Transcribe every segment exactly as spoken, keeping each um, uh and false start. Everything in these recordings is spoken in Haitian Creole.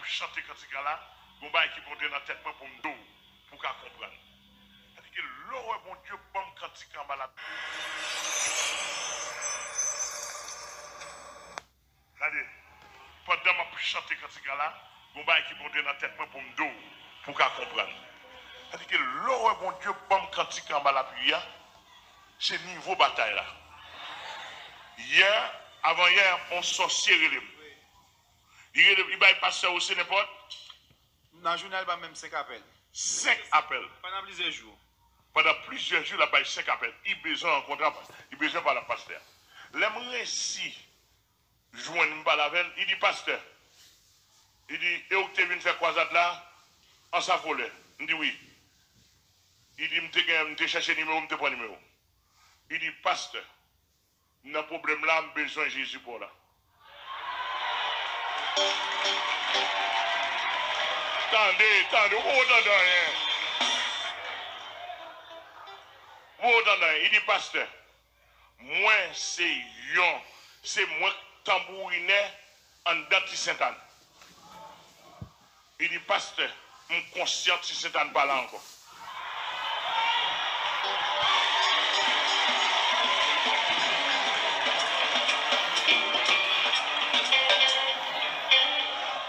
Chante kantik la, gon bagay ki monte nan tèt mwen pou m di w, pou w ka konprann. Sètadi ke lè w wè Bondye ban m kantik anba lapli. Gade, pandan m ap chante kantik la, gon bagay ki monte nan tèt mwen pou m di w, pou w ka konprann. Sètadi ke lè w wè Bondye ban m kantik anba lapli a, se nivo batay la. Yè, avan yè, yon sòsye rele m. Li rele, li bay pastè Ose nenpòt. Nan jounen an, li ban m menm senk apèl. Senk apèl. Pandan plizyè jou. Pandan plizyè jou, l ap bay senk apèl. Li bezwen rankontre, li bezwen pale ak pastè a. Lè m resi jwenn, m pale avè l, li di, "Pastè," li di, "e ou k te vin fè kwazad la an Safolè?" M di, "Wi." Li di, "M te gen, m te chèche nimewo, m te pran nimewo." Li di, "Pastè, m nan pwoblèm la, m bezwen Jezi pa w la." Tande, tande, ou poko tande anyen. Ou poko tande anyen. Li di, "Pastè, mwen se yon, se mwen k tanbourinè anndan Ti Sentàn." Li di, "Pastè, m konsyan Ti Sentàn pa la ankò."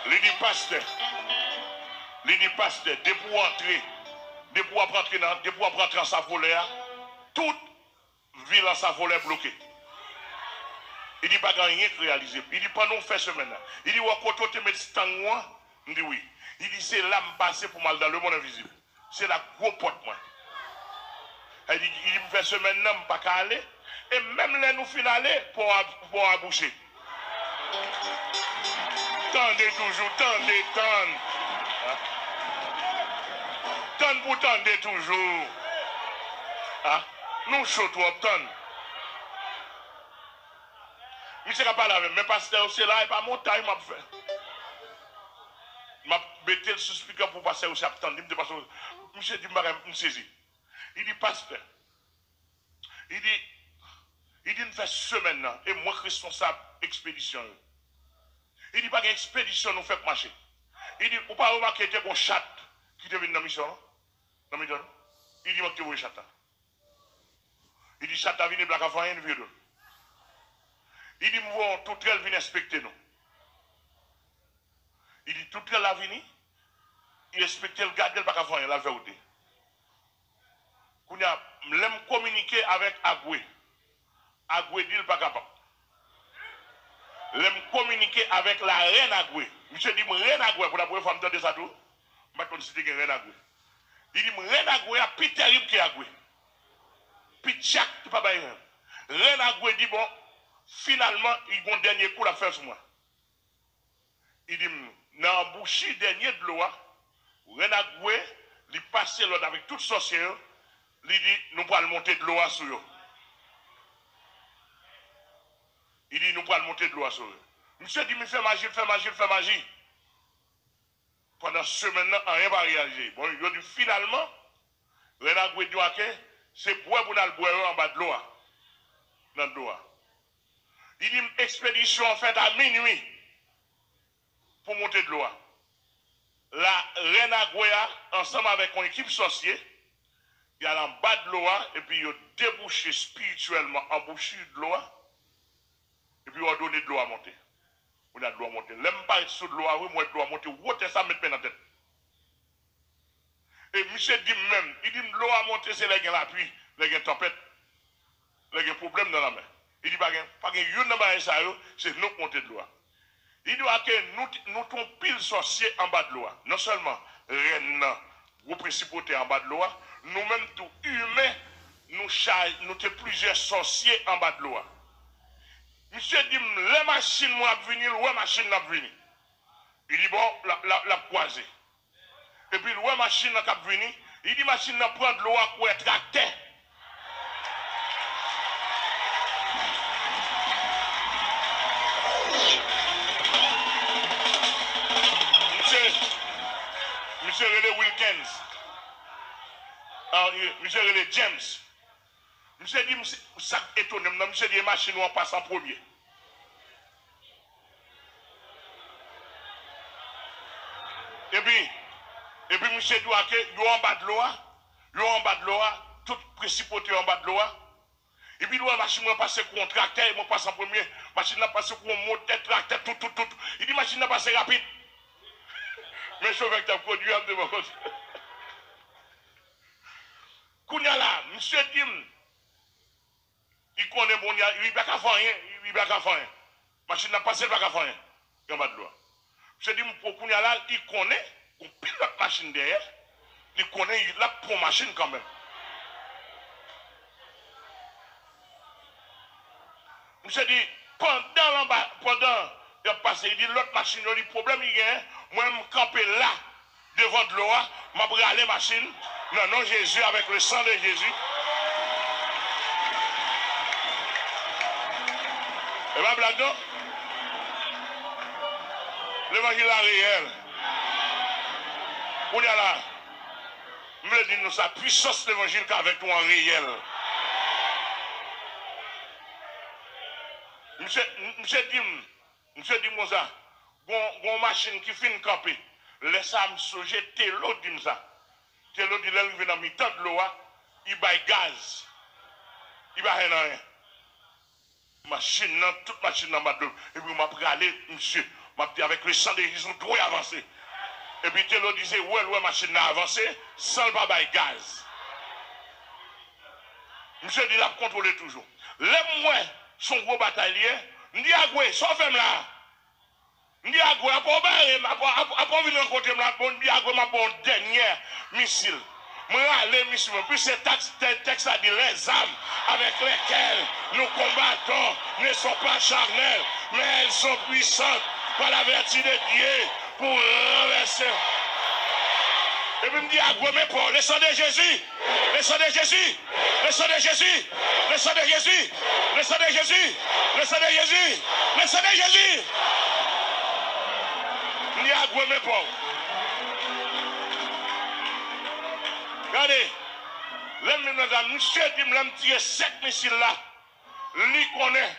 Li di, "Pastè," li di, "Pastè, depi w antre, depi w ap rantre nan, depi w ap rantre an Safolè a, tout vil an Safolè bloke." Li di, "Pa gen anyen k reyalize." Li di, "Pandan w fè semèn nan," li di, "wè kote w te met stang ou an?" M di, "Wi." Li di, "Se la m pase pou m al dan lemonn envizib. Se la gwo pòt mwen." Li di, li di, "M fè semèn nan, m pa ka ale. E menm lè nou fin ale, pò a, pò a bouche." Tande toujou, tande, tann. Tann pou tande toujou. Ah, nou cho twòp, tann. Misye ka pale avè m, men pastè Ose la, e pa montay m ap fè. M ap mete l sou spikè pou pastè Ose ap tann li, m te pase, misye di m bagay, m sezi. Li di, "Pastè," li di, li di, "n fè semèn nan, e mwen k responsab ekspedisyon yo." Li di, "Pa gen ekspedisyon nou fè k mache." Li di, "Ou pa remake te gon chat ki te vin nan misyon an, nan mitan nou?" Li di, "Mwen k te voye chat la." Li di, "Chat la vin epi l pa ka fè anyen, li vire do l." Li di, "M voye yon toutrèl vin enspekte nou." Li di, "Toutrèl la vini, li enspekte l, gade l, pa ka fè anyen, l al fè wout li." Kounye a, lè m kominike avèk Agwe, Agwe di l pa kapab. Lè m kominike avèk larèn Agwe, misye di m rèn Agwe, pou la premyè fwa m tande sa tou, m pa t konn si te gen rèn Agwe. Li di m rèn Agwe a pi tèrib ke Agwe. Pi tchak, li pa bay rèn. Rèn Agwe di, "Bon, finalman, li gon dènye kou l ap fè sou mwen." Li di m, nan anbouchi dènye dlo a, rèn Agwe, li pase lòd avèk tout sòsye yo, li di, "Nou pral monte dlo a sou yo." Li di, "Nou pral monte dlo a sou yo." Misye di m li fè maji, l fè maji, l fè maji. Pandan semèn nan, anyen pa reyalize. Bon, yo di finalman, rèn Agwe di yo, "Ake, se bwè pou n al bwè yo anba dlo a, nan dlo a." Li di m, "Ekspedisyon an fèt a minwi pou monte dlo a." La, rèn Agwe a, ansanm avèk yon ekip sòsye, y al anba dlo a, epi yo debouche espirityèlman anbouchi dlo a, epi yo òdone dlo a monte. Kounye a dlo a monte. Lè m parèt sou dlo a, wi, m wè dlo a monte wotè sa, m met men nan tèt. E misye di m menm, li di m dlo a monte se lè gen lapli, lè gen tanpèt, lè gen pwoblèm nan lanmè. Li di pa gen, pa gen youn nan bagay sa yo, se nou k monte dlo a. Li di w a ke nou, t- nou t- yon pil sòsye anba dlo a. Non sèlman rèn nan, gwo prensipotè anba dlo a, nou menm tou imen, nou chaj, nou te plizyè sòsye anba dlo a. Misye di m, lè machin mwen ap vini, l wè machin nan ap vini. Li di, bon, l ap, l ap, l ap kwaze. Epi l wè machin nan k ap vini, li di machin nan pran dlo a kwè traktè. Misye, misye rele Wilkens. Ah, misye rele James. Misye di, misye, sa k etone m nan, misye di, e machin ou an pase an premye. Epi, epi misye di w ke yo anba dlo a, yo anba dlo a, tout prensipalite yo anba dlo a. Epi li wè machin mwen pase kou yon traktè, e mwen pase an premye. Machin nan pase kou yon motè traktè, tout, tout, tout. Li di machin nan pase rapid. Men chofè ki t ap kondui a, m te bò kote. Kounye a la, misye di m, li konnen bon, li pa ka fè anyen, li pa ka fè anyen. Machin nan pase, li pa ka fè anyen. Li anba dlo a. Misye di m, pou kounye a la, li konnen, gon pil lòt machin dèyè, li konnen l ap pran machin kanmenm. Misye di, pandan l anba, pandan y ap pase, li di lòt machin yo, li pwoblèm li genyen, mwen m kanpe la, devan dlo a, m ap rale machin, nan non Jezi, avec le sang de Jésus. E pa blag non. Levanjil la reyèl. Kounye a la, m vle di nou sa, pwisans levanjil k avèk nou an reyèl. Misye, misye di m, misye di m konsa, gon, gon machin ki fin kanpe. Lè sa a, m sonje Telo di m sa. Telo di lè l rive nan mitan dlo a, li bay gaz. Li pa jwenn anyen. Machin nan, tout machin nan anba dlo. Epi m ap rale misye. M ap di, avec le sang de Jésus, ou dwe avanse. Epi Telo di se wè l wè machin nan avanse san l pa bay gaz. Misye di l ap kontwole toujou. Lè m wè se yon gwo batay li ye, m di Agwe, sa w fè m la a? M di Agwe, apa w bare m, apa, apa, apa w vin rankontre m la, bon, m di Agwe, m ap ba w yon dènyè misil. Mwen rale misil mwen. Pi se tèks, tè-, tèks la di, les armes avec lesquelles nous combattons ne sont pas charnelles, mais elles sont puissantes par la vertu de Dieu pour renverser. Epi m di Agwe, men pa w, le sang de Jésus, le sang de Jésus, le sang de Jésus, le sang de Jésus, le sang de Jésus, le sang de Jésus, le sang de Jésus. M di Agwe, men pa w. Gade, lè m vin nan zam, misye di m lè m tire sèt misil la, li konnen.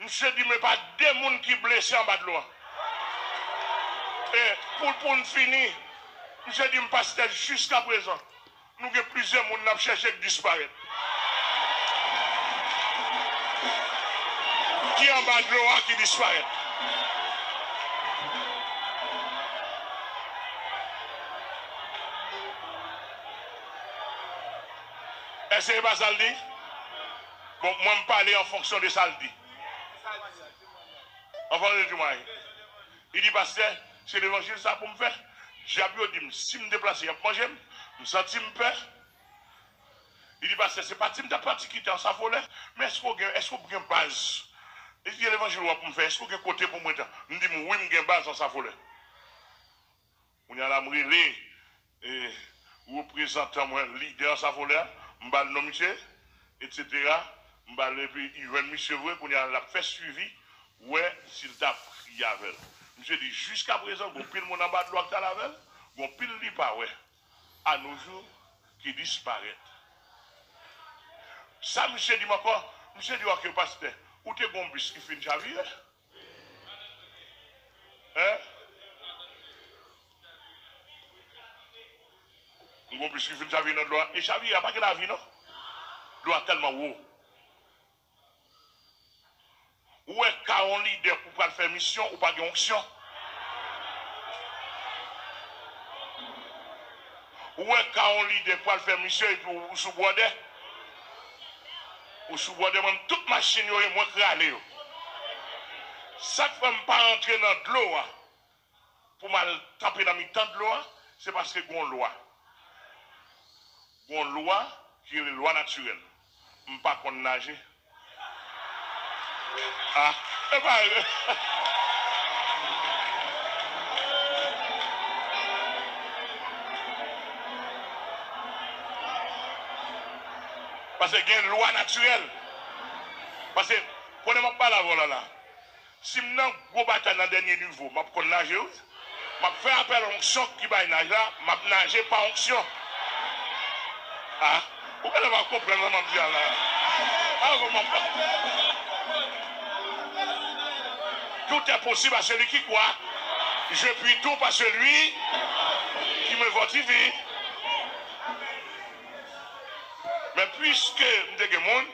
Misye di m e pa de moun ki blese anba dlo a. E pou, pou n fini, misye di m, pastè, jiskaprezan, nou gen plizyè moun n ap chèche k disparèt. Ki anba dlo a ki disparèt. Èske se pa sa l di? Bon, mwen m pale an fonksyon de sa l di. Anvan yo di mwen, li di, pastè, se levanjil sa pou m fè? Dyab yo di m, si m deplase, y ap manje m. M santi m pè. Li di, pastè, se pa ti m t ap pati kite Ansafolè, men èske w gen, èske w gen baz? Li di, levanjil w ap pou m fè, èske w gen kote pou mwen tan? M di m, wi, m gen baz Ansafolè. Kounye a la, m rele, e, reprezantan mwen, lidè Ansafolè a, m ba l non misye, etsetera. M ba l, epi li jwenn misye vre, kounye a l ap fè swivi, wè si l ta priye avè l. Misye di, jiskaprezan, gon pil moun anba dlo a k t al avè l, gon pil li pa wè, anojou, ki disparèt. Sa misye di m ankò, misye di, ok, pastè, ou te gon bis ki fin chavire? Hein? M gon bis ki fin chavire nan dlo a. E chavire a pa gen lavi, non. Dlo a tèlman wo. Ou wè ka yon lidè pou pral fè misyon, ou pa gen onksyon. Ou wè ka yon lidè pral fè misyon epi ou sou bwòdè. Ou sou bwòdè, mwen, tout machin yo, e mwen k rale yo. Sa k fè m pa antre nan dlo a pou m al kanpe nan mitan dlo a, se paske gon lwa. Gon lwa ki rele lwa natirèl. M pa konn naje. Ah, e pa vre. Paske gen lwa natirèl. Paske, konnen m ap pale avè w la, la. Si m nan gwo batay nan dènye nivo, m ap konn naje, wi. M ap fè apèl onksyon ki bay naj la, m ap naje pa onksyon. Ah, ou genlè pa konprann sa m ap di a la. Ah, kòman m pa. Tout est possible à celui qui croit. Je puis tout par celui qui me fortifie. Men piske m te gen moun,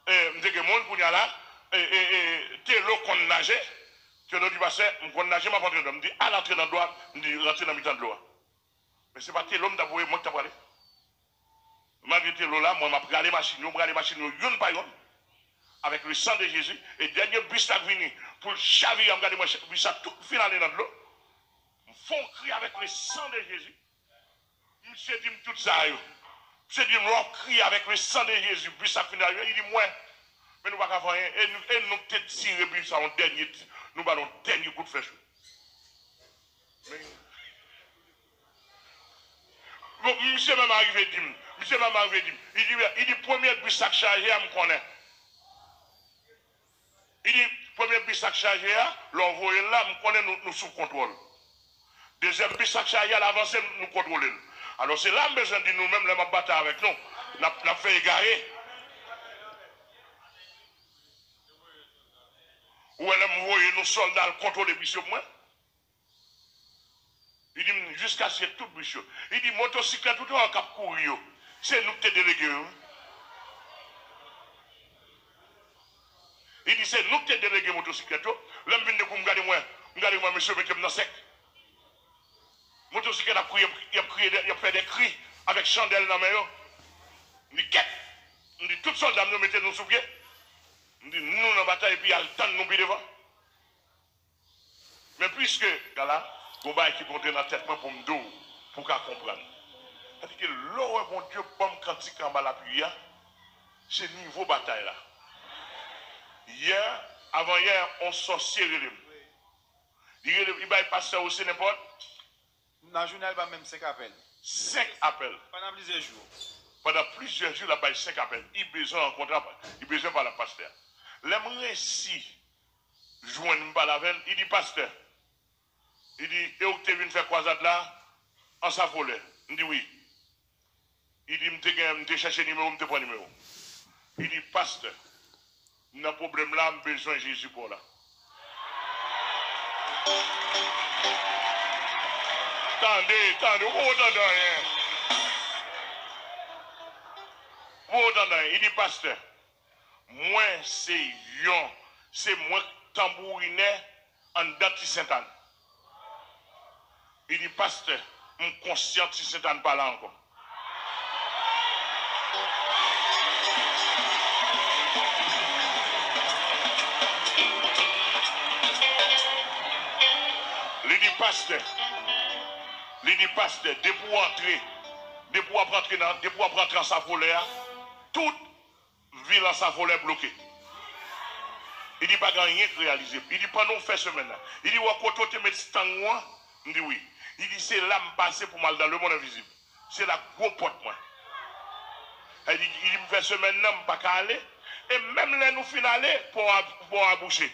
eh, m te gen moun kounye a la, eh, eh, eh, Telo konn naje, Telo di, pastè, m konn naje, m ap antre nan dlo. M di, al antre nan dlo a, m di, rantre nan mitan dlo a. Men se pa Telo m t ap voye, mwen ki t ap prale. Malgre Telo la, mwen m ap rale machin yo, m rale machin yo youn pa youn. Avec le sang de Jésus. E dènye bis la k vini pou l chavire a, m gade mwen bis la tout fin ale nan dlo. M fè yon kri avec le sang de Jésus. Misye di m tout sa yo. Misye di m lè w ap kriye avec le sang de Jésus, bis la k fin ale, li di mwen, men nou pa ka fè anyen. E nou, e nou k te tire bis la yon dènye, nou ba l yon dènye kout flèch. Men, bon, misye menm arive di m, misye menm arive di m, li di, li di, premye bis la k chaje a, m konnen. Li di, premye bis la k chaje a, lè w voye l la, m konnen nou, nou sou kontwòl. Dezyèm bis la k chaje a, l avanse, nou kontwole l. Alò, se la m bezwen di nou menm, lè m ap batay avèk nou, n ap, n ap fè egare. Ou wè, lè m voye nou sòlda al kontwole bis yo pou mwen. Li di m, jiskaske tout bis yo. Li di, motosiklèt ou te wè k ap kouri yo, se nou k te delege yo. Li di, se nou k te delege motosiklèt yo. Lè m vin de kou, m gade mwen, m gade mwen, mesye mete m nan sèk. Motosiklèt ap kouri, y ap, y ap kriye, y ap fè de kri avèk chandèl nan men yo. M di, kèt! M di, tout sòlda m yo mete nou sou pye. M di, nou nan batay, epi y al tann nou pi devan. Men piske, gala, gon bagay ki monte nan tèt mwen pou m di w, pou w ka konprann. Sètadi ke lè w wè Bondye ban m kantik anba lapli a, se nivo batay la. Yè, avan yè, on sòsye rele m. Li rele, li bay pastè Ose nenpòt. Nan jounen, li ban m menm senk apèl. Senk apèl. Pandan plizyè jou. Pandan plizyè jou, l ap bay senk apèl. Li bezwen rankontre, li bezwen pale ak pastè a. Lè m resi jwenn m pale avè l, li di, pastè, li di, e ou k te vin fè kwazad la, Ansafolè? M di, wi. Li di, m te gen, m te chèche nimewo, m te pran nimewo. Li di, pastè, m nan pwoblèm la, m bezwen Jezi pa w la. Tande, tande, ou poko tande anyen. Ou poko tande anyen. Li di, pastè, mwen se yon, se mwen k tanbourinè anndan Ti Sentàn. Li di, pastè, m konsyan Ti Sentàn pa la ankò. Li di, pastè, li di, pastè, depi w antre, depi w ap rantre nan, depi w ap rantre Ansafolè a, tout vil Ansafolè bloke. Li di pa gen anyen k reyalize. Li di pandan w fè semèn nan. Li di wè kote w te met stang ou an? M di wi. Li di se la m pase pou m al dan lemonn envizib. Se la gwo pòt mwen. Li di, li di m fè semèn nan, m pa ka ale. E menm lè nou fin ale, pò a, pò a bouche.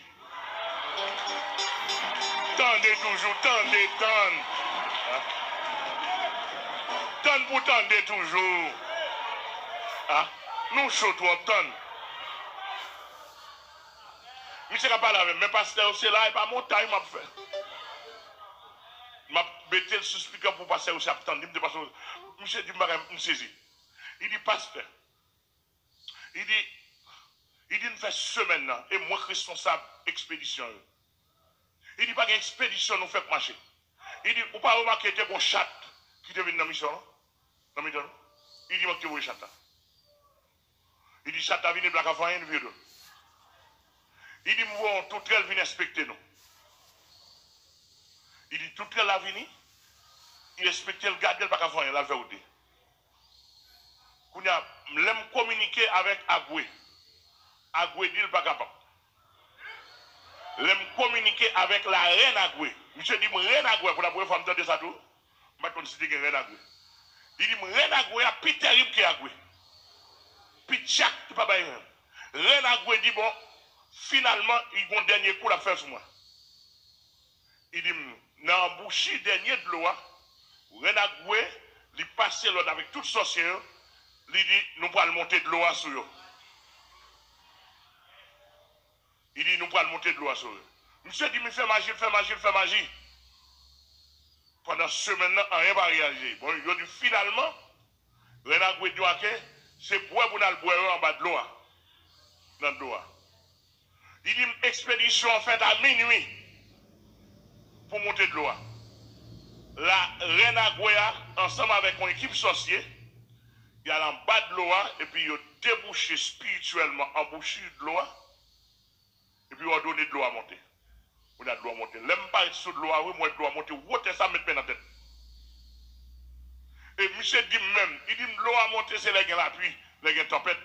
Tande toujou, tande, tann. Tann pou tande toujou. Ah, nou cho twòp, tann. Misye ka pale avè m, men pastè yo, se la, e pa montay m ap fè. M ap mete l sou spikè pou pastè yo, se ap tann li, m te pase. Misye di m bagay, m sezi. Li di, pastè, li di, li di, n fè semèn nan, e mwen k responsab ekspedisyon yo. Li di, pa gen ekspedisyon nou fè k mache. Li di, ou pa remake te gon chat ki te vin nan misyon, non? Nan mitan nou? Li di, mwen ki te voye chat la. Li di, chat la vin, epi l pa ka fè anyen, li vire do l. Li di, m voye yon toutwèl vin enspekte nou. Li di, toutwèl la vini, li enspekte l, gade l, pa ka fè anyen, l al fè wout li. Kounye a, lè m kominike avèk Agwe, Agwe di l pa kapab. Lè m kominike avèk larèn Agwe, misye di m rèn Agwe, pou la premyè fwa m tande sa tou, m pa t konn si te gen rèn Agwe. Li di m rèn Agwe a pi tèrib ke Agwe. Pi tchak ki pa bay rèn. Rèn Agwe di bon, finalman, li gon dènye kou l ap fè sou mwen. Li di m, nan anbouchi dènye dlo a, rèn Agwe, li pase lòd avèk tout sòsye yo, li di, nou pral monte dlo a sou yo. Li di, nou pral monte dlo a sou yo. Misye di, m fè maji, l fè maji, l fè maji. Pandan semèn nan, anyen pa reyalize. Bon, yo di finalman, Rèn Agwe di w a ke se bwè pou n al bwè yo anba dlo a, nan dlo a. Li di m ekspedisyon an fèt a minui pou monte dlo a. La, Rèn Agwe a, ansanm avèk yon ekip sòsye, y al anba dlo a, epi yo debouche espirityèlman anbouchi dlo a, epi yo òdone dlo a monte. Kounye a dlo a monte. Lè m parèt sou dlo a, wi, m wè dlo a monte wotè sa m met men nan tèt. E misye di m menm, li di m dlo a monte se lè gen lapli, lè gen tanpèt,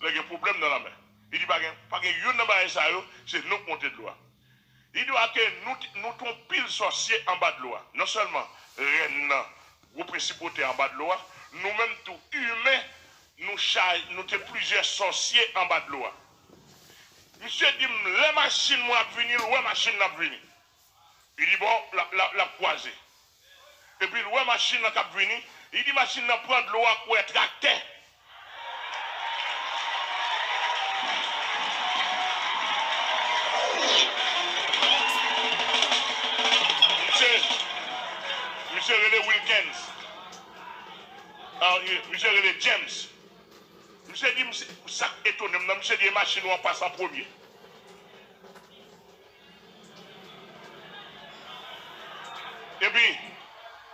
lè gen pwoblèm nan lanmè. Li di pa gen, pa gen youn nan bagay sa yo, se nou k monte dlo a. Li di w a ke nou, t- nou t yon pil sòsye anba dlo a. Non sèlman rèn nan, gwo prensipotè anba dlo a, nou menm tou imen, nou chay, nou te plizyè sòsye anba dlo a. Misye di m, lè machin mwen ap vini, l wè machin nan ap vini. Li di, bon, l ap, l ap, l ap kwaze. Epi l wè machin nan k ap vini, li di machin nan pran dlo a koulè traktè. Misye, misye rele Wilkens. Ah, misye rele James. Misye di m, se- sa k etone m nan, misye di e machin ou an pase an premye. Epi,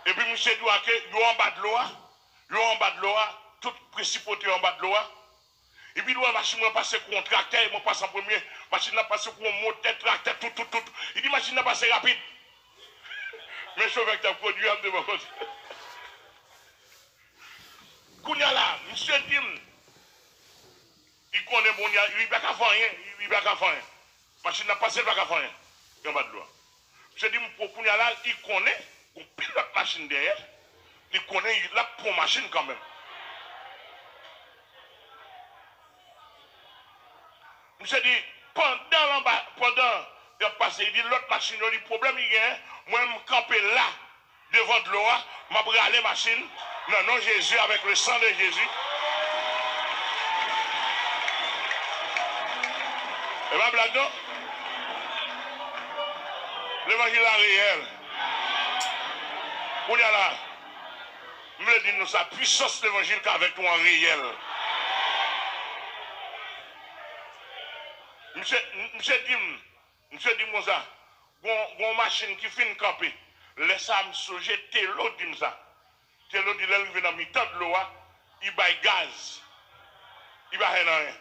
epi misye di w a ke yo anba dlo a, yo anba dlo a, tout prensipotè yo anba dlo a. Epi l wè machin mwen pase kou yon traktè, e mwen pase an premye, machin nan pase kou yon motè traktè, tout, tout, tout. Li di machin nan pase rapid. Men chofè k t ap kondwi a, m te bò kote. Kounye a la, misye di m, li konnen bon, li pa ka fè anyen, li pa ka fè anyen. Machin nan pase, li pa ka fè anyen. Li anba dlo a. Misye di m, pou kounye a la, li konnen, gon pil lòt machin dèyè, li konnen l ap pran machin kanmenm. Misye di, pandan l anba, pandan y ap pase, li di lòt machin yo, li pwoblèm li genyen, mwen m kanpe la, devan dlo a, m ap rale machin, nan non Jezi, avèk le sang de Jésus. E pa blag non. Levanjil la reyèl. Kounye a la, m vle di nou sa, pwisans levanjil k avèk nou an reyèl. Misye, misye di m, misye di m konsa, gon, gon machin ki fin kanpe. Lè sa a, m sonje Telo di m sa. Telo di lè l rive nan mitan dlo a, li bay gaz. Li pa fè anyen.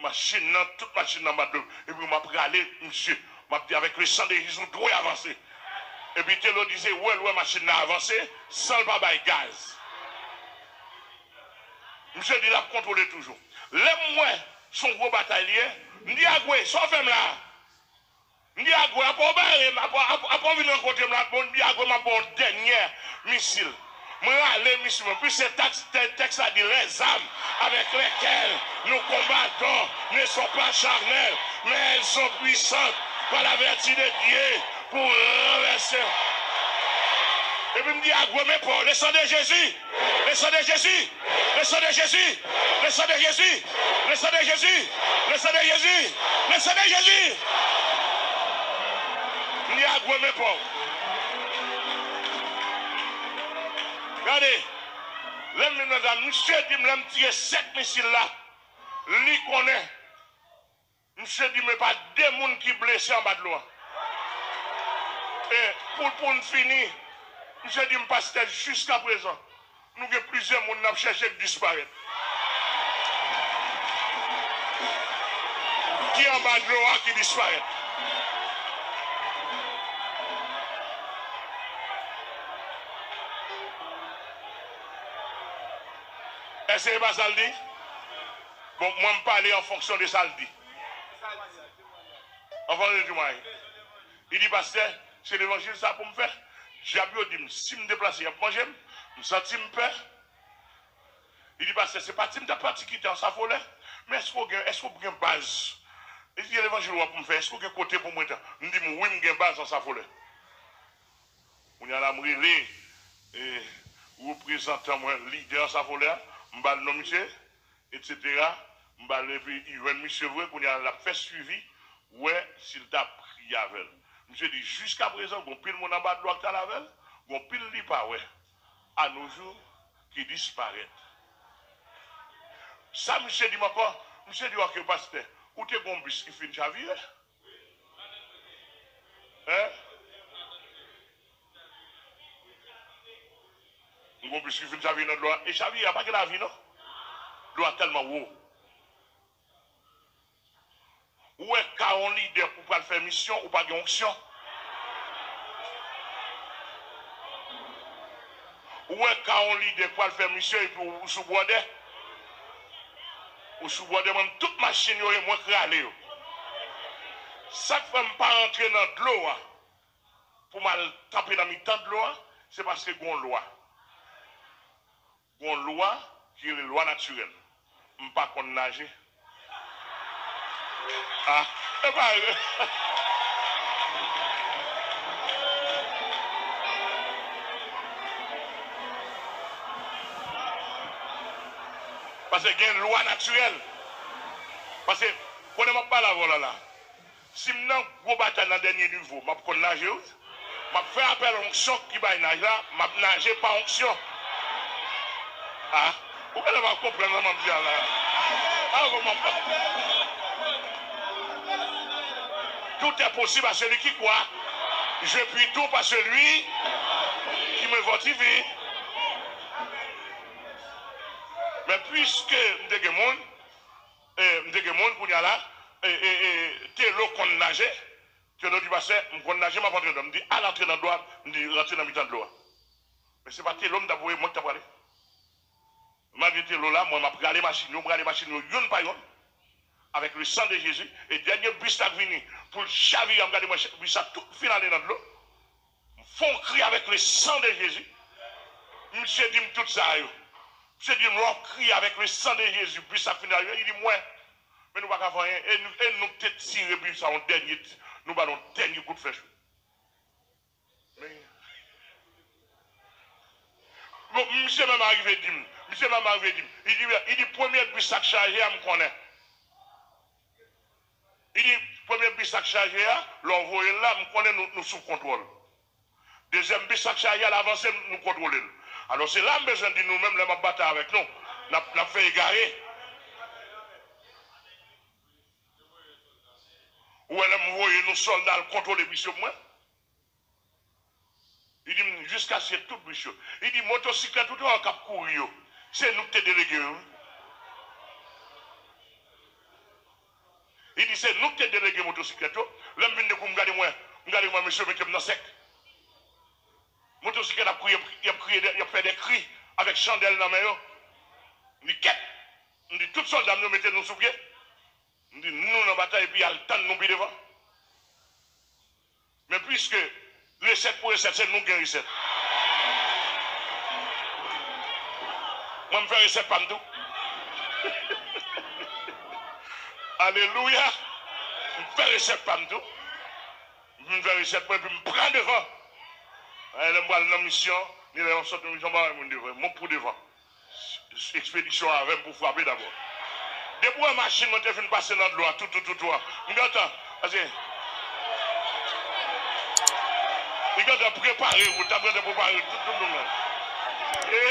Machin nan, tout machin nan anba dlo. Epi m ap rale misye. M ap di avèk le sang de Jésus, ou dwe avanse. Epi Telo di se wè l wè machin nan avanse, san l pa bay gaz. Misye di l ap kontwole toujou. Lè m wè se yon gwo batay li ye, m di Agwe, sa w fè m la a? M di Agwe, apa w bare m, apa, apa, apa w vin rankontre m la, bon, m di Agwe, m ap ba w yon dènyè misil. Mwen rale misil mwen. Pi se tèks, tè- tèks la di, les armes avec lesquelles nous combattons ne sont pas charnelles, mais elles sont puissantes par la vertu de Dieu pour renverser. Epi m di Agwe, men pa w, le sang de Jésus, le sang de Jésus, le sang de Jésus, le sang de Jésus, le sang de Jésus, le sang de Jésus, le sang de Jésus. M di Agwe, men pa w. Gade, lè m vin nan zam, misye di m lè m tire sèt misil la, li konnen. Misye di m e pa de moun ki blese anba dlo a. E pou, pou n fini, misye di m pastè, jiskaprezan, nou gen plizyè moun n ap chèche k disparèt. Ki anba dlo a ki disparèt. Èske se pa sa l di? Bon, mwen m pale an fonksyon de sa l di. An fonksyon de temwayaj. Li di, pastè, se levanjil sa pou m fè. Dyab yo di m, si m deplase, y ap manje m. M santi m pè. Li di, pastè, se pati m t ap pati kite Ansafolè. Men èske w gen, èske w gen baz? Li di, levanjil w ap pou m fè, èske w gen kote pou m rete? M di m, wi, m gen baz Ansafolè. Kounye a la, m rele, e, reprezantan mwen, lidè Ansafolè a, m ba l non misye, etsetera. M ba l epi li jwenn misye vre, kounye a l ap fè swivi, wè si l ta priye avè l. Misye di, jiskaprezan, gon pil moun anba dlo a k t al avè l, gon pil li pa wè, anojou, ki disparèt. Sa misye di m ankò? Misye di, ok, pastè, ou te gon bis ki fin chavire? Hein? M gon bis ki fin chavire nan dlo a. E chavire a pa gen lavi, non. Dlo a tèlman wo. Ou wè ka yon lidè pou pral fè misyon, ou pa gen onksyon. Ou wè ka yon lidè pral fè misyon epi ou sou bwòdè. Ou sou bwòdè, mwen, tout machin yo, e mwen k rale yo. Sa k fè m pa rantre nan dlo a pou m al kanpe nan mitan dlo a, se paske gon lwa. Gon lwa ki rele lwa natirèl. M pa konn naje. Ah, e pa vre. Paske gen lwa natirèl. Paske, konnen m ap pale avè w la la. Si m nan gwo batay nan dènye nivo, m ap konn naje, wi. M ap fè apèl onksyon ki bay naj la, m ap naje pa onksyon. Ah, ou genlè pa konprann sa m ap di a la. Ah, kòman? Tout est possible à celui qui croit. Je puis tout par celui qui me fortifie. Men piske m te gen moun, e, m te gen moun kounye a la, e, e, e, Telo konn naje, Telo di, pastè, m konn naje, m ap antre nan dlo. M di, al antre nan dlo a, m di, rantre nan mitan dlo a. Men se pa Telo m t ap voye, mwen k t ap prale. Malgre Telo la, mwen m ap rale machin yo, m rale machin yo youn pa youn, avec le sang de Jésus, e dènye bis la k vini, pou l chavire a, m gade mwen, bis la tout fin ale nan dlo. M fè yon kri avec le sang de Jésus. Misye di m tout sa yo. Misye di m, lè w ap kriye avec le sang de Jésus, bis la fin rive, li di m, wè, men nou pa ka fè anyen. E nou, e nou k te tire bis la yon dènye, nou ba l yon dènye kout flèch. Men, bon, misye menm arive di m, misye menm arive di m, li di, li di, premye bis la k chaje a, m konnen. Li di, premye bis la k chaje a, lè w voye l la, m konnen nou, nou sou kontwòl. Dezyèm bis la k chaje a, l avanse, nou kontwole l. Alò, se la m bezwen di nou menm, lè m ap batay avèk nou, n ap, n ap fè egare. Ou wè, lè m voye nou sòlda al kontwole bis yo pou mwen. Li di m, jiskaske tout bis yo. Li di, motosiklèt ou te wè k ap kouri yo, se nou k te delege yo, wi. Li di, se nou k te delege motosiklèt yo. Lè m vin de kou, m gade mwen, m gade mwen, mesye mete m nan sèk. Motosiklèt ap kriye, y ap kriye, y ap fè de kri avèk chandèl nan men yo. M di, kèt! M di, tout sòlda m yo mete nou sou pye. M di, nou nan batay, epi y al tann nou pi devan. Men piske resèt pou resèt, se nou k gen resèt. Mwen, m fè resèt pa m tou. Alelouya! M fè resèt pa m tou. M vin fè resèt mwen, epi m pran devan. Lè m pral nan misyon, ni lè m ap sot nan misyon, m pa wè moun devan, m pou devan. Ekspedisyon avè m pou frape dabò. Depi w wè machin mwen te fin pase nan dlo a, tout, tout, tout, tout, m gentan, pase, li gentan prepare wout, l ap gentan prepare tout, tout, tout, tout. E,